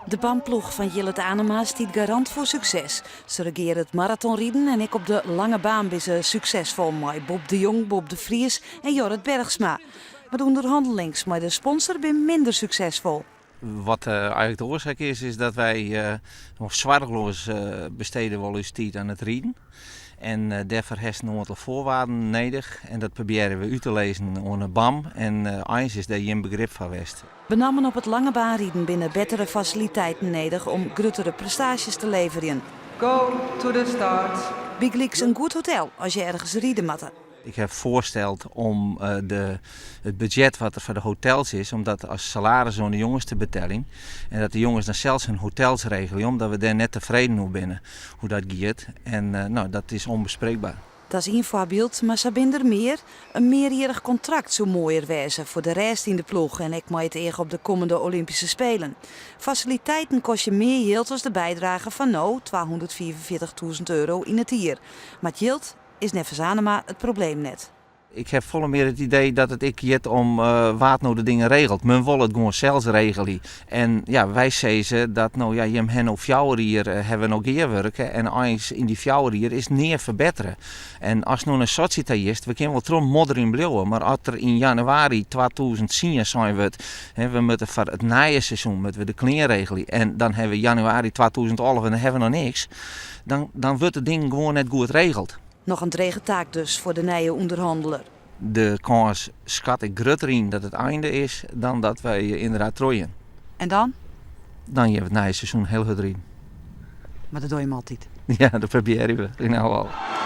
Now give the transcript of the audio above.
De BAM-ploech fan Jillert Anema stiet garant foar sukses. Se regeare it maratonriden en ek op de lange baan binne se suksesfol mei Bob de Jong, Bob de Vries en Jorrit Bergsma. Mar de ûnderhannelings mei de sponsor binne minder suksesfol. Wat eigenlik de oarsaak is, is dat wy noch soarchleas bestede wolle ús tiid oan it riden. En dêrfoar hast in oantal foarwaarden nedich en dat probearje we út te lizzen oan de BAM en eins is dêr gjin begrip foar west. Benammen op it langebaanriden binne bettere fasiliteiten nedich om gruttere prestaasjes te leverjen. Go to the start. Bygelyks in goed hotel as je ergens ride moatte. Ik ha foarsteld om de, it budzjet wat der foar de hotels is, om dat as salaris oan de jonges te beteljen. En dat de jonges dan sels hun hotels regelje, omdat we dêr net tefreden oer binne hoe dat giet. En no, dat is ûnbespreekber. Dat is ien foarbyld, mar sa binne der mear. In mearjierrich kontrakt soe moaier wêze foar de rêst yn de ploech en ek mei it each op de kommende Olympyske Spelen. Fasiliteiten kostje mear jild as de bydrage fan no, 245.000 euro yn it jier. Mar it jild is neffens Anema it probleem net. Ik ha folle mear it idee dat it ek giet om wa't no de dingen regelt. Men wol it gewoan sels regelje. En ja, wy sizze dat no ja, jim ha no 4 jier hawwe we no gearwurke en eins yn dy 4 jier is nea ferbettere. En ast no nei Sotsji ta giest, we kinne wol troch modderjen bliuwe, mar as der yn januari 2010 sein wurdt, hè, we moatte foar it nije seizoen moatte we de klean regelje en dan hawwe we januari 2011 en dan hawwe we noch niks, dan, dan wurdt it ding gewoan net goed regeld. Noch in drege taak dus foar de nije ûnderhanneler. De kâns skat ik grutter yn dat it einde is dan dat wy ynderdaad trochgean. En dan? Dan gean we it nije seizoen hiel hurd riden. Mar dat dogge jim altyd. Ja, dat probearje we yn elk gefal.